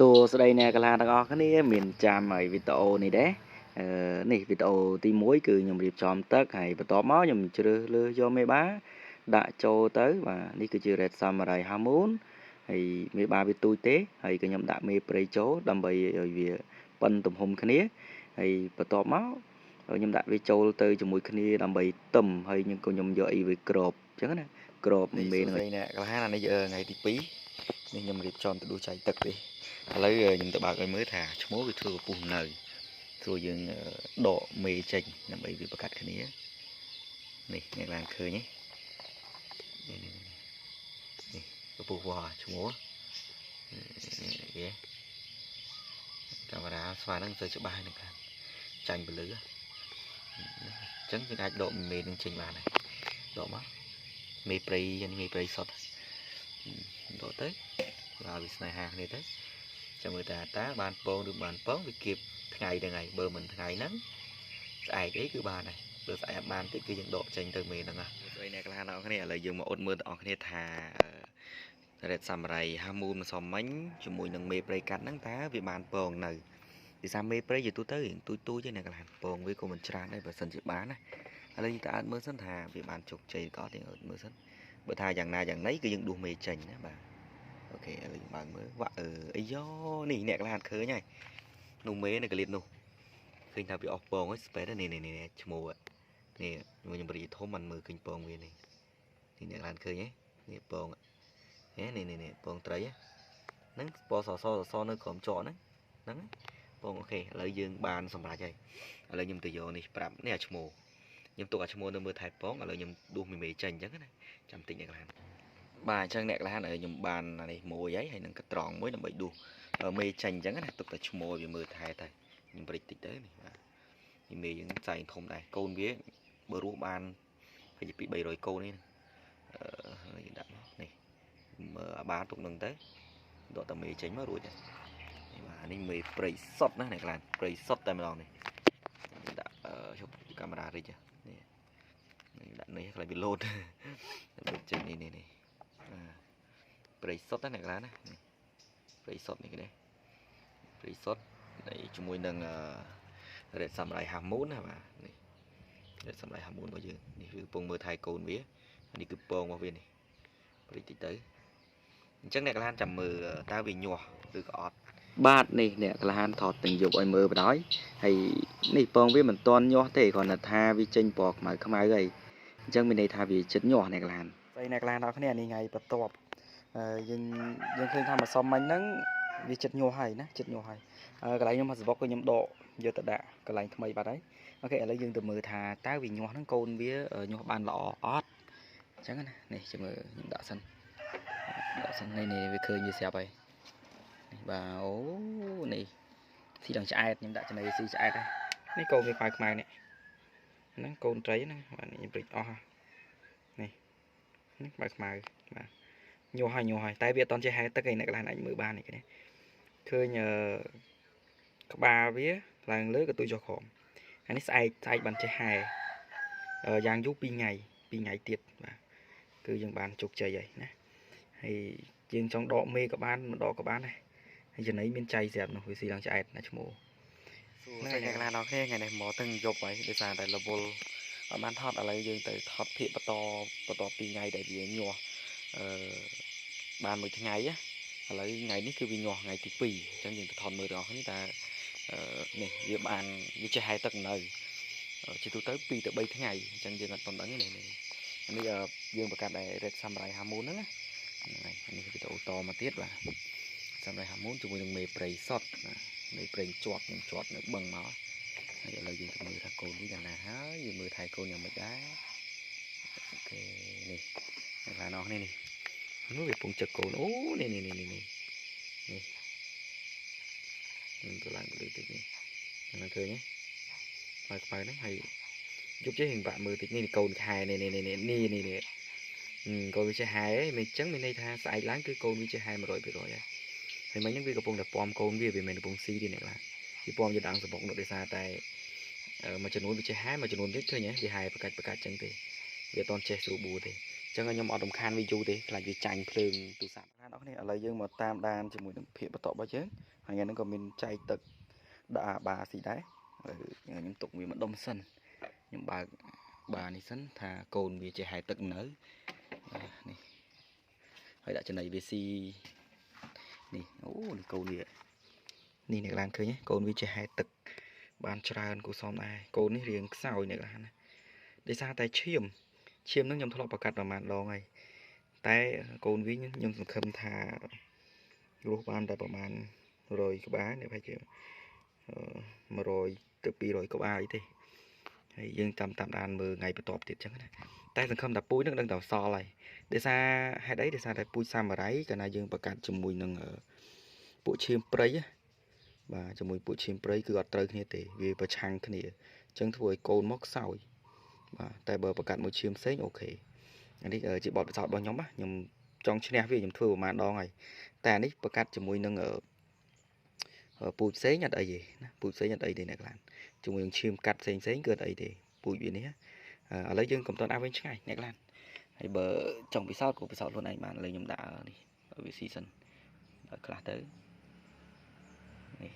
សួស្តីអ្នកកលាទាំងអស់គ្នាមានចាំហើយវីដេអូនេះដែរនេះវីដេអូទី1គឺខ្ញុំរៀបចំទឹកហើយបន្ទាប់មកខ្ញុំជ្រើសរើសយកមេបាដាក់ចូលទៅបាទនេះគឺជា Red Samurai Half Moon ហើយមេបាវាទូចទេហើយក៏ខ្ញុំដាក់មេព្រៃចូលដើម្បីឲ្យវាប៉ុនទំហំគ្នាហើយបន្ទាប់មកខ្ញុំដាក់វាចូលទៅជាមួយគ្នាដើម្បីទឹមហើយខ្ញុំក៏ខ្ញុំយកអីវាក្របអញ្ចឹងណាក្របមេហ្នឹងអ្នកកលាអានេះថ្ងៃទី2នេះខ្ញុំរៀបចំទៅដួសចៃទឹកទេឥឡូវខ្ញុំទៅបើកឲ្យមើលថាឈ្មោះវាធ្វើពពុះនៅព្រោះយើងដកមេចេញដើម្បីវាប្រកាត់គ្នានេះអ្នកឡើងឃើញទេនេះនេះពពុះវ៉ាឈ្មោះនេះគេកាមេរ៉ាស្វាហ្នឹងទៅច្បាស់ហ្នឹងខាងចាញ់ពលឺអញ្ចឹងយើងអាចដកមេនឹងចេញបានហើយដកមកមេព្រៃនេះមេព្រៃសុទ្ធដកទៅបាទវាស្នេហាគ្នាទៅចាំមើលតាតាបានពងឬបានពងវាគៀបថ្ងៃហ្នឹងហើយបើមិនថ្ងៃហ្នឹងស្អែកអីគឺបានហើយបើស្អែកអត់បានទៀតគឺយើងដកចេញទៅមេហ្នឹងណាស្អីអ្នកខ្លះអ្នកគ្នាឥឡូវយើងមកអ៊ុតមើលទាំងអស់គ្នាថា Red Samurai Half Moon ម្សិលមិញជាមួយនឹងមេព្រៃកាត់ហ្នឹងតើវាបានពងនៅពីសាមេព្រៃជាទូទៅទូចទូចទេអ្នកខ្លះពងវាក៏មិនច្រើនដែរបើសិនជាបានណាឥឡូវយើងទៅអើតមើលសិនថាវាបានជោគជ័យក៏អត់យើងអើតមើលសិនបើថាយ៉ាងណាយ៉ាងណីគឺយើងដួសមេចេញណាបាទអូខេឥឡូវយើងបើកមើលវ៉ាអីយ៉នេះអ្នកខ្លះឃើញហើយនោះមេនៅកលៀតនោះឃើញថាវាអស់ពងហើយស្ពែតនេះនេះនេះឈ្មោះនេះខ្ញុំរីធំមិនមើលឃើញពងវានេះនេះអ្នកខ្លះឃើញទេនេះពងនេះនេះនេះពងត្រីហ្នឹងពណ៌សសសនៅក្រោមចកហ្នឹងហ្នឹងពងអូខេឥឡូវយើងបានសម្រេចហើយឥឡូវខ្ញុំទៅយកនេះប្រាប់នេះអាឈ្មោះខ្ញុំទុកអាឈ្មោះនៅមើលថែពងឥឡូវខ្ញុំដួសមីមេចេញអញ្ចឹងណាចាំតិចអ្នកខ្លះបាទអញ្ចឹងអ្នកខ្លះខ្ញុំបាននេះមួយហើយហើយនឹងកត្រង់មួយដើម្បីដួសមេចេញអញ្ចឹងណាទុកតែឈ្មោះវាមើលថែទៅខ្ញុំព្រិចតិចទៅនេះបាទនេះមេយើងចែងធំដែរកូនវាបើរស់បានពី300កូននេះយើងដាក់មកនេះមើលអាបាទុកនឹងទៅដកតែមេចេញមករួចនេះបាទនេះមេព្រៃសុតណាអ្នកខ្លះព្រៃសុតតែម្ដងនេះដាក់ជប់កាមេរ៉ារិចនេះដាក់នេះខ្លាចវាលោតចេញនេះនេះនេះព្រៃសុតណាអ្នកខ្លះណានេះព្រៃសុតនេះគេព្រៃសុតនេះជាមួយនឹង Red Samurai Half Moon ណាបាទនេះ Red Samurai Half Moon របស់យើងនេះគឺពងមើលថែកូនវានេះគឺពងរបស់វានេះព្រិចតិចទៅអញ្ចឹងអ្នកក្លាចាំមើលតើវាញាស់ឬក៏អត់បាទនេះអ្នកក្លាថតទាំងយប់ឲ្យមើលបណ្ដោយហើយនេះពងវាមិនតន់ញាស់ទេគ្រាន់តែថាវាចេញពណ៌ខ្មៅខ្មៅហើយអញ្ចឹងមានន័យថាវាចិត្តញាស់អ្នកក្លាស្អីអ្នកក្លាដល់គ្នានេះថ្ងៃបន្ទាប់យើងឃើញថាម្សិលមិញហ្នឹងវាចិត្តញាស់ហើយណាចិត្តញាស់ហើយកន្លែងខ្ញុំសបុកគឺខ្ញុំដកយកទៅដាក់កន្លែងថ្មីបាត់ហើយអូខេឥឡូវយើងទៅមើលថាតើវាញាស់ហ្នឹងកូនវាញាស់បានល្អអត់អញ្ចឹងណានេះចាំមើលខ្ញុំដាក់សិននេះនេះវាឃើញវាស្រាប់ហើយនេះបាទអូនេះស៊ីដល់ឆ្អែតខ្ញុំដាក់ចំណីស៊ីឆ្អែតហើយនេះកូនវាខ្មៅខ្មៅនេះហ្នឹងកូនត្រីហ្នឹងបាទនេះព្រិចអស់នេះនេះខ្មៅខ្មៅបាទញាស់ហើយញាស់ហើយតែវាអត់តន់ចេះហែទឹកឯអ្នកកន្លែងអាចមើលបាននេះគេឃើញក្បាលវាឡើងលើក៏ទួយចុះក្រោមអានេះស្អែកបានចេះហែយ៉ាងយូរ2ថ្ងៃ2ថ្ងៃទៀតបាទគឺយើងបានជោគជ័យហើយណាហើយយើងចង់ដកមេក៏បានមិនដកក៏បានដែរហើយចំណីមានចៃស្រាប់នោះវាស៊ីឡើងឆ្អែតណាឈ្មោះសួស្តីអ្នកកន្លែងដល់គ្នាថ្ងៃនេះមកទាំងយប់ហើយដោយសារតែរវល់អត់បានថតឥឡូវយើងទៅថតភាគបន្ត2ថ្ងៃដែលវាញាស់បានមួយថ្ងៃណាឥឡូវថ្ងៃនេះគឺវាញាស់ថ្ងៃទី2អញ្ចឹងយើងទៅថតមើលទាំងអស់គ្នាតើនេះវាបានវាចេះហែទឹកនៅជាទូទៅ2ទៅ3ថ្ងៃអញ្ចឹងយើងអត់ទាន់ដឹងទេនេះនេះយើងបង្កើតដែរ Red Samurai Half Moon ហ្នឹងណាហ្នឹងហើយនេះវីដេអូតមកទៀតបាទ Samurai Half Moon ជាមួយនឹងមេព្រៃសុតបាទមេព្រៃជាប់នឹងជាប់នៅបឹងមកហើយឥឡូវយើងទៅមើលថាកូននេះយ៉ាងណាហើយយើងមើលថែកូនយ៉ាងម៉េចដែរអូខេនេះអ្នកឡានអស់នេះនេះនោះវាពងចឹកកូនអូនេះនេះនេះនេះនេះនឹងទៅឡើងទៅតិចនេះហ្នឹងឃើញទេខ្មៅខ្មៅហ្នឹងហើយយប់ចេះរៀងបាក់មើលតិចនេះកូនខែនេះនេះនេះនេះនេះនេះកូនវាចេះហែមិនអញ្ចឹងមានន័យថាស្អែកឡើងគឺកូនវាចេះហែ100%ហើយហើយមិញហ្នឹងវាកំពុងតែពំកូនវាវាមិនកំពុងស៊ីទេអ្នកឡាវាពំយកដើមសបុកនោះដោយសារតែមួយចំនួនវាចេះហែមួយចំនួនទៀតឃើញទេវាហែប្រកាច់ប្រកាច់ចឹងទេវាអត់ទាន់ចេះស្រួលបួទេ ចឹងខ្ញុំអត់រំខានវាយូរទេខ្លាចវាចាញ់ភ្លើងទូរស័ព្ទអ្នកនរគ្នាឥឡូវយើងមកតាមដានជាមួយនឹងភាពបន្តរបស់យើងហើយថ្ងៃហ្នឹងក៏មានចែកទឹកដាក់បាស៊ីដែរឥឡូវខ្ញុំទុកវាម្ដុំសិនខ្ញុំបើកបានេះសិនថាកូនវាចេះហែទឹកនៅនេះហើយដាក់ចំណីវាស៊ីនេះអូនេះកូនវានេះអ្នកឡានឃើញទេកូនវាចេះហែទឹកបានច្រើនគួរសមដែរកូននេះរៀងខ្សោយអ្នកឡានណាដោយសារតែឈាមនឹងខ្ញុំធ្លាប់ប្រកាសប្រហែលដងហើយតែកូនវិញខ្ញុំសង្ឃឹមថារស់បានតែប្រហែល100ក្បាលនេះប្រហែលជា100ទៅ200ក្បាលអីទេហើយយើងតាមដានមើលថ្ងៃបន្ទាប់ទៀតចឹងណាតែសង្ឃឹមថាពូជនឹងដឹងតែសល់ហើយដោយសារហេតុអីដោយសារតែពូជសាមរ៉ៃកាលណាយើងប្រកាសជាមួយនឹងពួកឈាមព្រៃបាទជាមួយពួកឈាមព្រៃគឺអត់ត្រូវគ្នាទេវាប្រឆាំងគ្នាអញ្ចឹងធ្វើឲ្យកូនមកខ្សោយបាទតែបើប្រកាសមួយឈាមផ្សេងអូខេអានេះជាបទពិសោធន៍របស់ខ្ញុំណាខ្ញុំចង់ឈ្នះវាខ្ញុំធ្វើប្រហែលដងហើយតែអានេះប្រកាសជាមួយនឹងពូជផ្សេងអត់អីទេណាពូជផ្សេងអត់អីទេអ្នកខ្លានជាមួយនឹងឈាមកាត់ផ្សេងផ្សេងគឺអត់អីទេពូជវានេះឥឡូវយើងកុំតន់អាវិញឆ្ងាយអ្នកខ្លានហើយបើចង់ពិសោធន៍ក៏ពិសោធន៍ខ្លួនឯងបានឥឡូវខ្ញុំដាក់នេះឲ្យវាស៊ីសិនឲ្យខ្លះទៅនេះ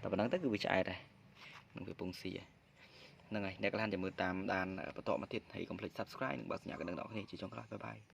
តែប៉ុណ្ណឹងទៅគឺវាឆ្អែតដែរនឹងវាពងស៊ីហ្នឹងហើយអ្នកខ្លានចាំមើលតាមដានបន្តមកទៀតហើយកុំភ្លេច Subscribe និងបើកសញ្ញាកណ្ដឹងដល់អ្នកគ្នាជាចុងក្រោយបាយបាយ។